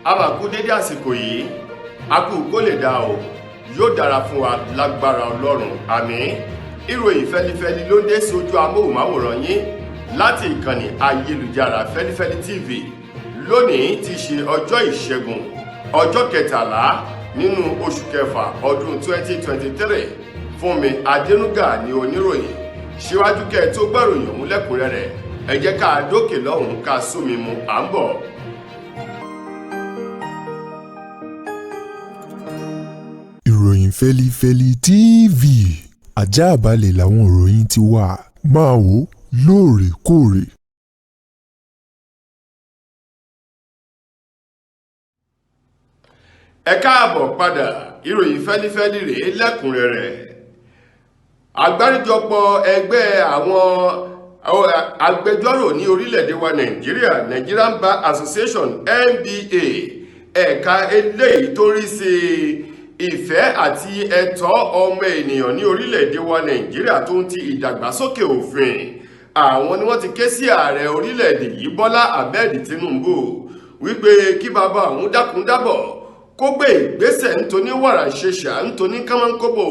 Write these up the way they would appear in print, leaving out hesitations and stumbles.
A máa kú dédé àsìkò yìí. A kú kó lè dáa o, yóò dára fún wa lágbára Ọlọ́run, àmín. Ìròyìn fẹlifẹli ló ń dé sójú amóhùnmáwòrán yín láti ìkànnì ayélujára Fẹlifẹli TV. Lónìí ti ṣe ọjọ́ Ìṣẹ́gun, ọjọ́ 13 nínú oṣù kẹfà ọdún 2023. Fúnmi Adénúgà ní oníròyìn. Síwájú kẹ́ ẹ tó gbọ́ròyìn ọ̀hún lẹ́kùnrẹ́rẹ́, ẹ jẹ́ ká dókè lọ́hùn ká sómi mu, à ń bọ̀. Ìròyìn Fẹ́lifẹ́li TV, àjààbálẹ̀ làwọn ìròyìn ti wà, máa wò lóòrèkóòrè. Ẹ káàbọ̀ padà. Ìròyìn fẹ́lifẹ́li rèé lẹ́kùnrẹ́rẹ́. Àgbáríjọpọ̀ ẹgbẹ́ àwọn agbẹjọ́rò ní orílẹ̀-èdè wa Nàìjíríà, Nigerian Bar Association, NBA, ẹ̀ka eléyìí tó rí sí ìfẹ́ àti ẹ̀tọ́ ọmọ ènìyàn ní orílẹ̀-èdè wa Nàìjíríà tó ń ti ìdàgbàsókè òfin, àwọn ni wọ́n ti ké sí ààrẹ orílẹ̀-èdè yìí, Bọ́lá Ahmed Tinubu, wípé kí bàbá òun dákun dábọ̀ kó gbé ìgbésẹ̀ nítorí wàrà ṣẹṣà nítorí kánmọ́nkóbò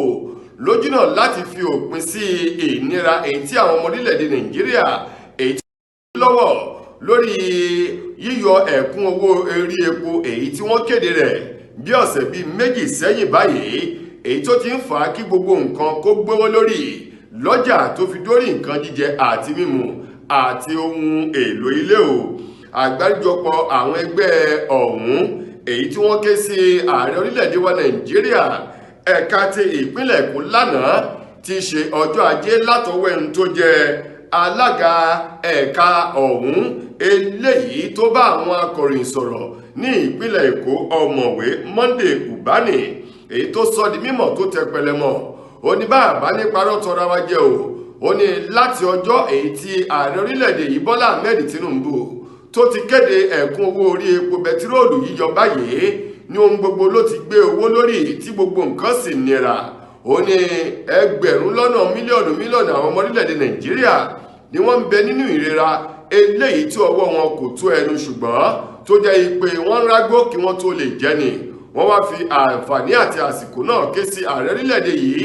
lójúnà láti fi òpin sí ìnira èyí tí àwọn ọmọ orílẹ̀-èdè Nàìjíríà èyí tí lọ́wọ́ lórí yíyọ ẹ̀kún owó orí epo èyí tí wọ́n kéde rẹ̀ bí ọ̀sẹ̀ bíi 2 sẹ́yìn báyìí, èyí tó ti ń fà á kí gbogbo nǹkan kó gbówó lórí lọ́jà tó fi dórí nǹkan jíjẹ àti mímu àti ohun èlò ilé o. Àgbáríjọpọ̀ àwọn ẹgbẹ́ ọ̀hún èyí tí wọ́n ké sí ààrẹ orílẹ̀-èdè wa Nàìjíríà ẹ̀ka ti ìpínlẹ̀ Èkó lánàá ti ṣe ọjọ́ Ajé látọwọ́ ẹni tó jẹ́ alága ẹ̀ka ọ̀hún eléyìí tó bá àwọn akọ̀ròyìn sọ̀rọ̀ ní ìpínlẹ̀ Èkó, ọ̀mọ̀wé Monday Ubani, èyí tó sọ di mímọ̀ tó tẹpẹlẹ mọ́. Ó ní bàbá ní parọ́ tọra wa jẹ o. Ó ní láti ọjọ́ èyí tí ààrẹ orílẹ̀-èdè yìí, Bọ́lá Ahmed Tinubu, tó ti kéde ẹ̀kún owó orí epo bẹtiróòlù yíyọ báyìí ní ohun gbogbo ló ti gbé owó lórí tí gbogbo nǹkan sì nira. Ó ní ẹgbẹ̀rún lọ́nà mílíọ̀nù mílíọ̀nù àwọn ọmọ orílẹ̀-èdè Nàìjíríà ni wọ́n ń bẹ nínú ìrora eléyìí tí ọwọ́ wọn kò tó ẹnu, ṣùgbọ́n tó jẹ́ ìpè wọ́n ń rágbó kí wọ́n tó lè jẹ́ ni. Wọ́n wá fi àǹfààní àti àsìkò náà ké sí ààrẹ orílẹ̀-èdè yìí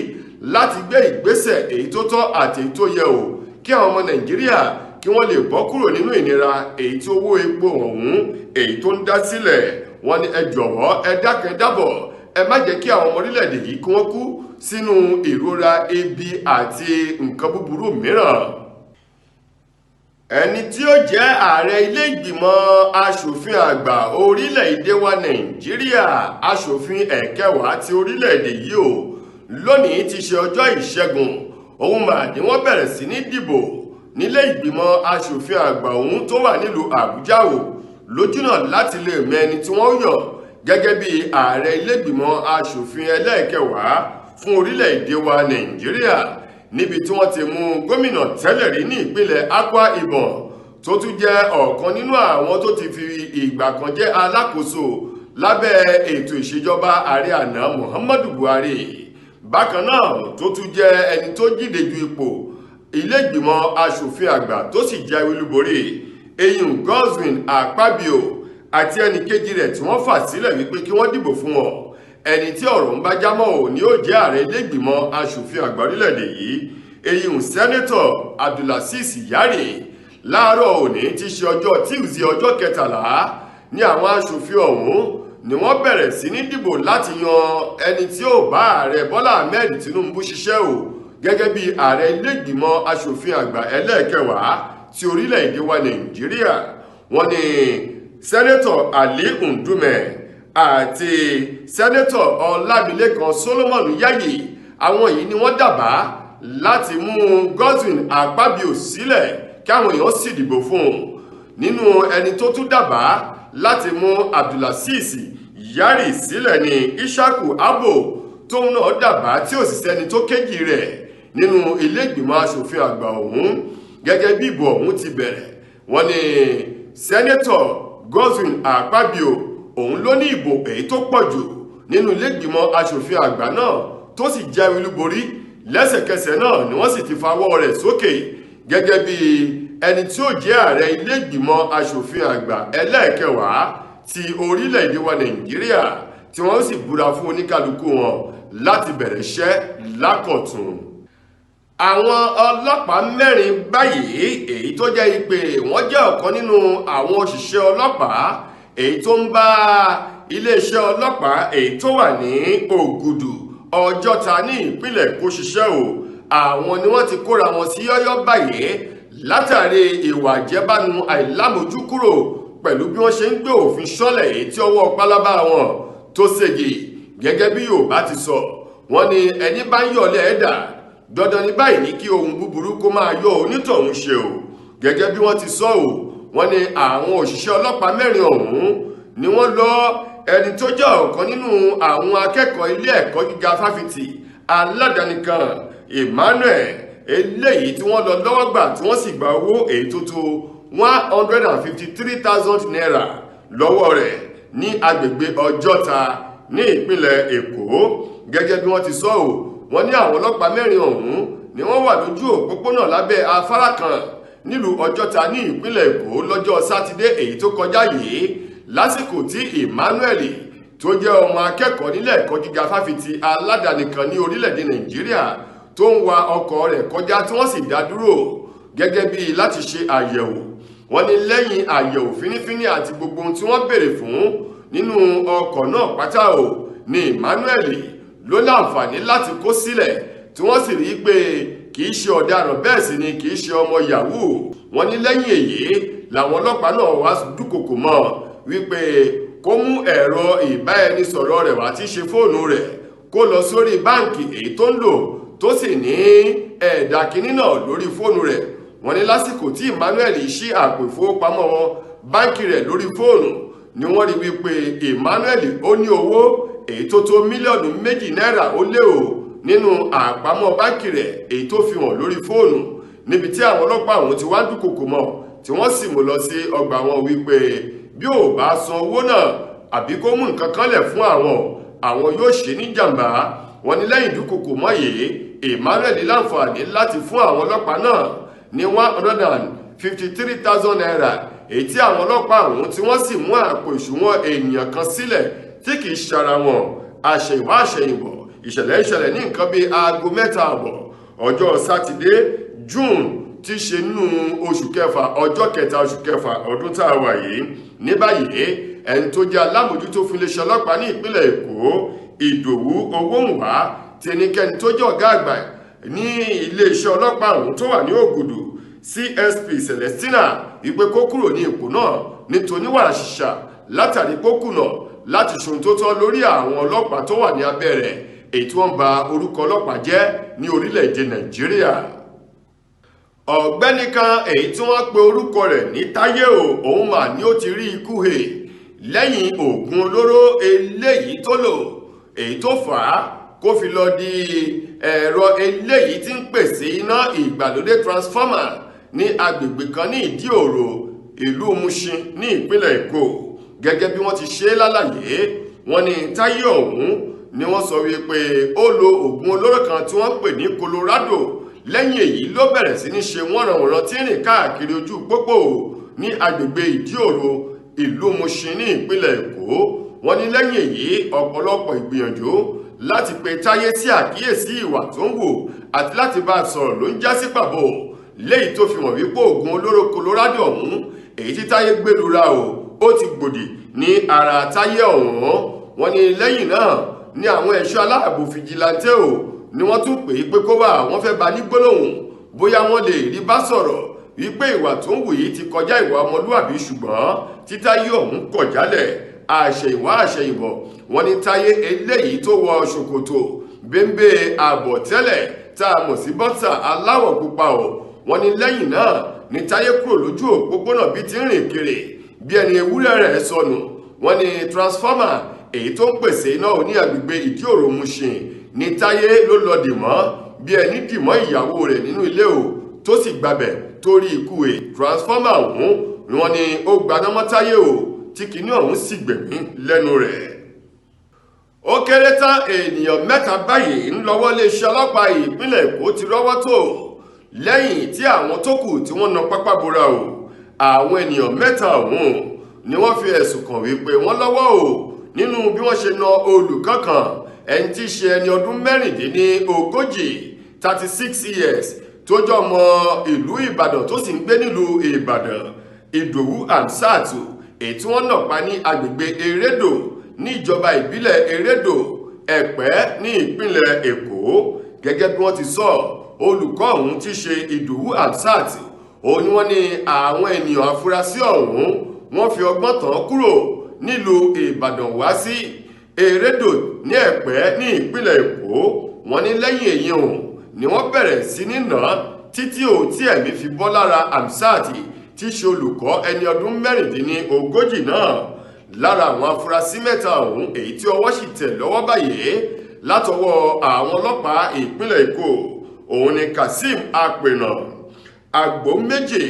láti gbé ìgbésẹ̀ èyí tó tọ́ àti èyí tó yẹ o, kí àwọn ọmọ Nàìjíríà kí wọ́n lè bọ́ kúrò nínú ìnira èyí tí owó epo ọ̀hún èyí tó ń dá sílẹ̀. Wọ́n ní ẹ jọ̀wọ́, ẹ dákẹ́ dábọ̀, ẹ má jẹ́ kí àwọn ọmọ orílẹ̀-èdè yìí kí wọ́n kú sínú ìrora ebi àti nǹkan búburú mìíràn. Ẹni tí ó jẹ́ ààrẹ ilé ìgbìmọ̀ aṣòfin àgbà orílẹ̀-èdè wa Nàìjíríà, aṣòfin ẹ̀kẹwàá ti orílẹ̀-èdè yìí o, lónìí ti ṣe ọjọ́ Ìṣẹ́gun, òun mà ní wọ́n bẹ̀rẹ̀ sí ní dìbò nílé ìgbìmọ̀ aṣòfin àgbà ọ̀hún tó wà nílùú Àbújá o, lójúnà láti lè mọ ẹni tí wọ́n yàn gẹ́gẹ́ bí ààrẹ ilé ìgbìmọ̀ aṣòfin ẹlẹ́ẹ̀kẹwàá fún orílẹ̀-èdè wa Nàìjíríà, níbi tí wọ́n ti mú gómìnà tẹ́lẹ̀ rí ní ìpínlẹ̀ Akwa Ibom tó tún jẹ́ ọ̀kan nínú àwọn tó ti fi ìgbà kan jẹ́ alákòóso lábẹ́ ètò ìṣèjọba ààrẹ àná Muhammadu Buhari, bákan náà tó tún jẹ́ ẹni tó jíde ju ipò ilé ìgbìmọ̀ aṣòfin àgbà tó sì jáwé olúborí, eyín Godswill Akpabio, àti ẹnì kejì rẹ̀ tí wọ́n fà sílẹ̀ wípé kí wọ́n dìbò fún wọn. Ẹni tí ọ̀rọ̀ ń bá jámọ́ ò ní ó jẹ́ ààrẹ ilé ìgbìmọ̀ aṣòfin àgbà orílẹ̀-èdè yìí, eyín Sẹ́nẹ́tọ̀ Abdulaziz Yari. Láàárọ̀ òní ti ṣe ọjọ́ Tuesday, ọjọ́ 13, ní àwọn aṣòfin ọ̀hún ni wọ́n bẹ̀rẹ̀ sí ní dìbò láti yan ẹni tí ó bá ààrẹ Bọ́lá Ahmed Tinubu ṣiṣẹ́ o gẹ́gẹ́ bí ààrẹ ilé ìgbìmọ̀ aṣòfin àgbà ẹlẹ́ẹ̀kẹwàá ti orílẹ̀-èdè wa Nàìjíríà. Wọ́n ní Sẹ́nẹ́tọ̀ Ali Ndume àti Sẹ́nẹ́tọ̀ Ọlámilékan Solomon Yayi, àwọn yìí ni wọ́n dábàá láti mú Godswill Akpabio sílẹ̀ kí àwọn èèyàn sì dìbò fún un. Nínú ẹni tó tún dábàá láti mú Abdulaziz Yari sílẹ̀ ní Ishaku Abbo, tóun náà dábàá tí ò sì sẹ́ni tó kéjì rẹ̀ nínú ilé ìgbìmọ̀ aṣòfin àgbà ọ̀hún. Gẹ́gẹ́ bí ìbò ọ̀hún ti bẹ̀rẹ̀, wọ́n ní Sẹ́nẹ́tọ̀ Godswill Akpabio òun ló ní ìbò èyí tó pọ̀ jù nínú ilé ìgbìmọ̀ aṣòfin àgbà náà tó sì jáwé olúborí. Lẹ́sẹ̀kẹsẹ̀ náà ni wọ́n sì ti fawọ́ rẹ̀ sókè gẹ́gẹ́ bí ẹni tí ó jẹ́ ààrẹ ilé ìgbìmọ̀ aṣòfin àgbà ẹlẹ́ẹ̀kẹwàá Ti orílẹ̀-èdè wa Nàìjíríà, tí wọ́n sì búra fún oníkálukú wọn láti bẹ̀rẹ̀ iṣẹ́ lákọ̀tun. Àwọn ọlọ́pàá mẹ́rin báyìí, èyí tó jẹ́ ìpè wọ́n jẹ́ ọ̀kan nínú àwọn òṣìṣẹ́ ọlọ́pàá èyí tó ń bá iléeṣẹ́ ọlọ́pàá èyí tó wà ní Ògùdù, Ọjọ́ta ní ìpínlẹ̀ Èkó ṣiṣẹ́ o. Àwọn ni wọ́n ti kóra wọn sí yọ́yọ́ báyìí látàrí ìwà àjẹbánu, àìlámójúkúrò pẹ̀lú bí wọ́n ṣe ń gbé òfin ṣọ́lẹ̀, èyí tí ọwọ́ pálábá wọn tó ségi. Gẹ́gẹ́ bí Yorùbá ti sọ, wọ́n ní ẹni bá ń yọ̀lẹ̀ ẹ̀dà dandan ní báyìí ní kí ohun búburú kó máa yọ onítọ̀hún ṣe o. Gẹ́gẹ́ bí wọ́n ti sọ o, wọ́n ní àwọn òṣìṣẹ́ ọlọ́pàá mẹ́rin ọ̀hún ni wọ́n lọ ẹni tó jẹ́ ọ̀kan nínú àwọn akẹ́kọ̀ọ́ ilé ẹ̀kọ́ gíga fáfitì aládàáni kan, Emmanuel, eléyìí tí wọ́n lọ lọ́wọ́ gbà, tí wọ́n sì gba owó èyí tó tó ₦153,000 lọ́wọ́ rẹ̀ ní agbègbè Ọjọ́ta ní ìpínlẹ̀ Èkó. Gẹ́gẹ́ bí wọ́n ti sọ ò, wọ́n ní àwọn ọlọ́pàá mẹ́rin ọ̀hún ni wọ́n wà lójú òpópónà lábẹ́ afárá kan nílùú Ọjọ́ta ní ìpínlẹ̀ Èkó lọ́jọ́ Sátidé èyí tó kọjá yìí, lásìkò tí Emmanuel, tó jẹ́ ọmọ akẹ́kọ̀ọ́ nílẹ̀ ẹ̀kọ́ gíga fáfitì aládàáni kan ní orílẹ̀-èdè Nàìjíríà, tó ń wa ọkọ̀ rẹ̀ kọjá, tí wọ́n sì dá dúró gẹ́gẹ́ bíi láti ṣe àyẹ̀wò. Wọ́n ní lẹ́yìn àyẹ̀wò fínífíní àti gbogbo ohun tí wọ́n béèrè fún nínú ọkọ̀ náà pátá o, ní Emmanuel ló láǹfààní láti kó sílẹ̀, tí wọ́n sì rí i pé kì í ṣe ọ̀daràn, bẹ́ẹ̀ sì ni kì í ṣe ọmọ yahoo. Wọ́n ní lẹ́yìn èyí làwọn ọlọ́pàá náà wá dúkòkò mọ́ wípé kó mú ẹ̀rọ ìbáẹnisọ̀rọ̀ rẹ̀ wá, tí í ṣe fóònù rẹ̀, kó lọ sórí báǹkì èyí tó ń lò, tó sì ní ẹ̀dà kínní náà lórí fóònù rẹ̀. Wọ́n ní lásìkò tí Emmanuel ṣí àpò ìfowópamọ́ báǹkì rẹ̀ lórí fóònù ni wọ́n rí wípé Emmanuel ó ní owó èyí tó tó mílíọ̀nù 2 náírà ó lé o nínú àpamọ́ báǹkì rẹ̀ èyí tó fi hàn lórí fóònù, níbi tí àwọn ọlọ́pàá àwọn ti wá dúnkokò mọ́, tí wọ́n sì mú lọ sí ọgbà wọn wípé bí ò bá san owó náà àbí kó mú nǹkan kan lẹ̀ fún àwọn, àwọn yóò ṣe ní jàǹbá. Wọ́n ní lẹ́yìn dúnkokò mọ́ yìí, Emmanuel láǹfààní láti fún àwọn ọlọ́pàá náà ní ₦153,000, èyí tí àwọn ọlọ́pàá ọ̀hún tí wọ́n sì mú àpò ìṣúwọ̀n ènìyàn kan sílẹ̀ tí kì í ṣara wọn. Àṣẹ̀yìnwá àṣẹ̀yìnbọ̀, ìṣẹ̀lẹ̀ ìṣẹ̀lẹ̀ ní nǹkan bíi aago 3:30 ọjọ́ Sátidé, June tí ṣe nínú oṣù kẹfà, ọjọ́ kẹta oṣù kẹfà ọdún tá a wà yìí. Ní báyìí, ẹni tó jẹ́ alámòjútó fún iléeṣẹ́ ọlọ́pàá ní ìpínlẹ̀ Èkó, Ìdòwú Owónwá, ti ẹnikẹ́ni tó jẹ́ ọ̀gá àgbà ní iléeṣẹ́ ọlọ́pàá ọ̀hún tó wà ní Ògùdù, CSP Celestina, wípé kó kúrò ní ipò náà nítorí wàrà ṣìṣà, látàrí kó kùnà láti ṣohun tó tọ́ lórí àwọn ọlọ́pàá tó wà ní abẹ́ rẹ̀, èyí tí wọ́n ń ba orúkọ ọlọ́pàá jẹ́ ní orílẹ̀-èdè Nàìjíríà. Ọ̀gbẹ́ni kan èyí tí wọ́n pe orúkọ rẹ̀ ní Táyé o, òun mà ní ó ti rí ikú he lẹ́yìn oògùn olóró eléyìí tó lò, èyí tó fà á kó fi lọ di ẹ̀rọ eléyìí tí ń pèsè iná ìgbàlódé, transformer, ní agbègbè kan ní Ìdí Òro, ìlú Mushin ní ìpínlẹ̀ Èkó. Gẹ́gẹ́ bí wọ́n ti ṣe lálàyé, wọ́n ní Táyé ọ̀hún ni wọ́n sọ wípé ó lo oògùn olóró kan tí wọ́n pè ní Colorado. Lẹ́yìn èyí ló bẹ̀rẹ̀ sí ní ṣe wọ́nranwọ̀nran tí ń rìn káàkiri ojú pópó ní agbègbè Ìdí Òro, ìlú Mushin ní ìpínlẹ̀ Èkó. Wọ́n ní lẹ́yìn èyí, ọ̀pọ̀lọpọ̀ ìgbìyànjú láti pe Táyé sí àkíyèsí ìwà tó ń wò àti láti bá a sọ̀rọ̀ ló ń já sí pàbó, léyìí tó fi hàn wípé oògùn olóró Colorado ọ̀hún èyí tí Táyé gbẹlura o, ó ti gbòdì ní ara Táyé ọ̀hún. Wọ́n ní lẹ́yìn náà ní àwọn ẹ̀ṣọ́ aláàbò fìjìláńtẹ́ o ni wọ́n tún pè é pé kó wá, wọ́n fẹ́ bá ní gbólóhùn, bóyá wọ́n lè rí bá sọ̀rọ̀ wípé ìwà tó ń wù yìí ti kọjá ìwà ọmọlúwàbí, ṣùgbọ́n tí Táyé ọ̀hún kọ̀ jálẹ̀. Àṣẹ̀yìnwá àṣẹ̀yìnbọ̀, wọ́n ní Táyé eléyìí tó wọ ṣòkòtò bẹ́ńbẹ́ àbọ̀tẹ́lẹ̀ tá a mọ̀ sí bọ́tà aláwọ̀ pupa o, wọ́n ní lẹ́yìn náà ní Táyé kúrò lójú òpópónà bí ti ń rìn kiri bí ẹni ewúrẹ́ rẹ̀ sọnù. Wọ́n ní transformer èyí tó ń pèsè iná ní agbègbè Ìdí Òro Mushin ní Táyé ló lọ dìmọ́ bí ẹni dìmọ́ ìyàwó rẹ̀ nínú ilé o, tó sì gbabẹ̀ torí ikú ẹ̀. Transformer ọ̀hún ni wọ́n ní ó gbaná mọ́ Táyé o, tí kinní ọ̀hún sì gbẹ̀mí lẹ́nu rẹ̀. Ó kéré tán ènìyàn mẹ́ta báyìí ń lọ́wọ́ iléeṣẹ́ ọlọ́pàá ìpínlẹ̀ Èkó ti rọ́wọ́ tó lẹ́yìn tí àwọn tó kù tí wọ́n na pápá bora o. Àwọn ènìyàn mẹ́ta ọ̀hún Ni wọ́n fi ẹ̀sùn kàn wípé wọ́n lọ́wọ́ o nínú bí wọ́n ṣe na olùkọ́ kan, ẹni tí í ṣe ẹni ọdún 36, 36 years, tó jẹ́ ọmọ ìlú Ìbàdàn tó sì ń gbé nílùú Ìbàdàn, Ìdòwú Hamsat, èyí tí wọ́n nà pa ní agbègbè Erédò ní ìjọba ìbílẹ̀ Erédò Ẹ̀pẹ́ ní ìpínlẹ̀ Èkó. Gẹ́gẹ́ bí wọ́n ti sọ, olùkọ́ ọ̀hún tí ṣe Ìdòwú Hamsat, òun ni wọ́n ní àwọn ènìyàn afurasí ọ̀hún wọ́n fi ọgbọ́n tàn kúrò nílùú Ìbàdàn wá sí Erédò ní Ẹ̀pẹ́ ní ìpínlẹ̀ Èkó. Wọ́n ní lẹ́yìn èyí òun ni wọ́n bẹ̀rẹ̀ sí ní nà án títí ò tí ẹ̀mí fi bọ́ lára Hamsat tí ṣe olùkọ́ ẹni ọdún 36 náà. Lára àwọn afurasí mẹ́ta ọ̀hún èyí tí ọwọ́ sì tẹ̀ lọ́wọ́ báyìí látọwọ́ àwọn ọlọ́pàá ìpínlẹ̀ Èkó, òun ni Kazeem Apènà, Àgbò Méjì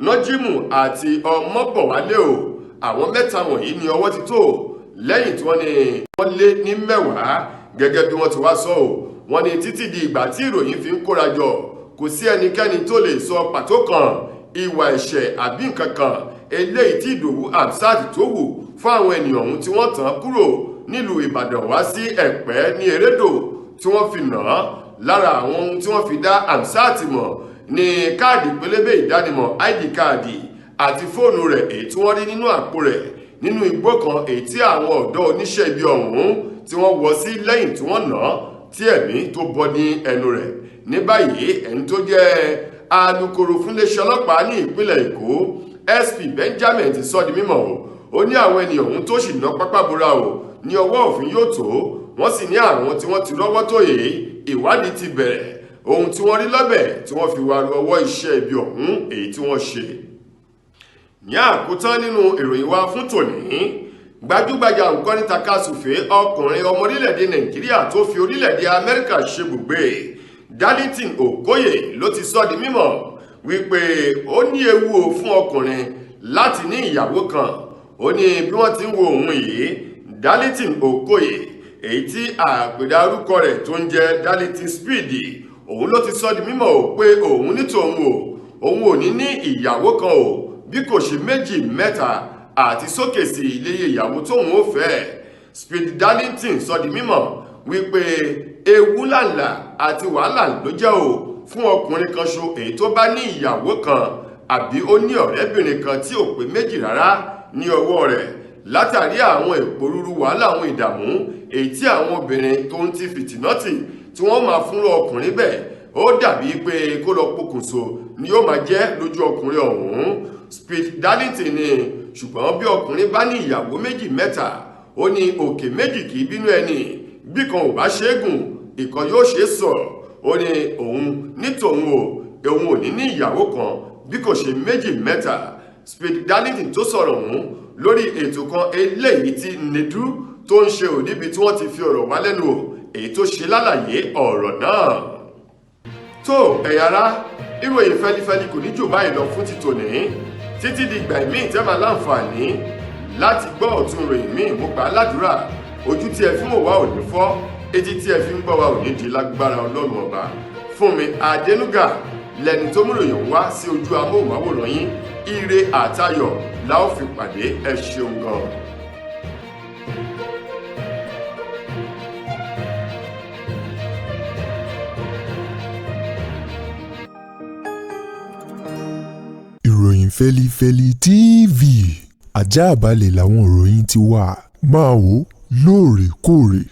Nọ́jímù àti Ọmọbọ̀wálé o. Àwọn mẹ́ta wọ̀nyí ni ọwọ́ ti tó lẹ́yìn tí wọ́n ní wọ́n lé ní 10. Gẹ́gẹ́ bí wọ́n ti wá sọ o, wọ́n ní títí di ìgbà tí ìròyìn fi ń kóra jọ, kò sí ẹnikẹ́ni tó lè sọ pàtó kan ìwà ẹ̀ṣẹ̀ àbí nǹkan kan eléyìí tí Ìdòwú Hamsat tó wù fún àwọn ènìyàn ọ̀hún tí wọ́n tàn kúrò nílùú Ìbàdàn wá sí Ẹ̀pẹ́ ní Erédò tí wọ́n fi nà án. Lára àwọn ohun tí wọ́n fi dá Hamsat mọ̀ ní káàdì pélébé ìdánimọ̀, ID káàdì, àti fóònù rẹ̀ èyí tí wọ́n rí nínú àpò rẹ̀ nínú igbó kan èyí tí àwọn ọ̀dọ́ oníṣẹ́ ibi ọ̀hún tí wọ́n wọ́ sí lẹ́yìn tí wọ́n nà án tí ẹ̀mí tó bọ́ ní ẹnu rẹ̀. Ní báyìí, ẹni tó jẹ́ alukoro fún iléeṣẹ́ ọlọ́pàá ní ìpínlẹ̀ Èkó, SP Benjamin, ti sọ di mímọ̀ o. Ó ní àwọn ènìyàn ọ̀hún tó sì ná pápá bora o ní ọwọ́ òfin yóò tó wọ́n sì ní àwọn tí wọ́n ti rọ́wọ́ tó yìí, ìwádìí ti bẹ̀rẹ̀ ohun tí wọ́n rí lọ́bẹ̀ tí wọ́n fi wá ọwọ́ iṣẹ́ ibi ọ̀hún èyí tí wọ́n ṣe. Ní àkótán nínú ìròyìn wa fún tòní, gbajúgbajà nǹkan takasùfé ọkùnrin ọmọ orílẹ̀-èdè Nàìjíríà tó fi orílẹ̀-èdè Amẹ́ríkà ṣe bùgbé, Darlington Okoye, ló ti sọ di mímọ̀ wípé ó ní ewu o fún ọkùnrin láti ní ìyàwó kan. Ó ní bí wọ́n ti ń wo òun yìí, Darlington Okoye, èyí tí àpèdá orúkọ rẹ̀ tó ń jẹ́ Darlington Speed, òun ló ti sọ di mímọ̀ o pé òun ní tòun o, òun ò ní ní ìyàwó kan o, bí kò ṣe méjì, mẹ́ta àti sókè sí ilé ìyàwó tóun ó fẹ́. Speed Darlington sọ di mímọ̀ wípé ewu ńláńlá àti wàhálà ló jẹ́ o fún ọkùnrin kan ṣo èyí tó bá ní ìyàwó kan àbí ó ní ọ̀rẹ́bìnrin kan tí ò pé méjì rárá ní ọwọ́ rẹ̀, látàrí àwọn ìpòrúurú, wàhálà, àwọn ìdààmú èyí tí àwọn obìnrin tó ń ti fìtìnátì tí wọ́n máa fún ọkùnrin bẹ́ẹ̀. Ó dàbí pé kó lọ pokùnso ni yóò máa jẹ́ lójú ọkùnrin ọ̀hún. Speed Darlington ni ṣùgbọ́n bí ọkùnrin bá ní ìyàwó méjì, mẹ́ta, ó ní òkè méjì kì í bínú ẹni, bí kan ò bá ṣe é gùn, ìkan yóò ṣe é sọ̀rọ̀. Ó ní òun ní tòun o, òun ò ní ní ìyàwó kan bí kò ṣe méjì, mẹ́ta. Speed Darlington tó sọ̀rọ̀ ọ̀hún lórí ètò kan eléyìí tí Nedu tó ń ṣe ò níbi tí wọ́n ti fi ọ̀rọ̀ wá lẹ́nu wò, èyí tó ṣe lálàyé ọ̀rọ̀ náà. Tó ẹ̀yà ara, ìròyìn fẹ́lifẹ́li kò ní jù báyìí lọ fún ti tòní. Títí di ìgbà míì tẹ́ máa láǹfààní láti gbọ́ ọ̀tún ìròyìn míì, mo gbà á ládùúrà, ojú tí ẹ fi ń wò wá ò ní fọ́, etí tí ẹ fi ń gbọ́ wa ò ní di, lágbára Ọlọ́run Ọba. Fún mi Adénúgà lẹni tó mú ìròyìn wá sí ojú amóhùnmáwòrán yín. Ire àtayọ̀ la ó fi pàdé. Ẹ ṣeun gan. Ìròyìn Fẹ́lifẹ́li TV, ajáàbalẹ̀ làwọn ìròyìn ti wà. Máa wò lóòrèkóòrè.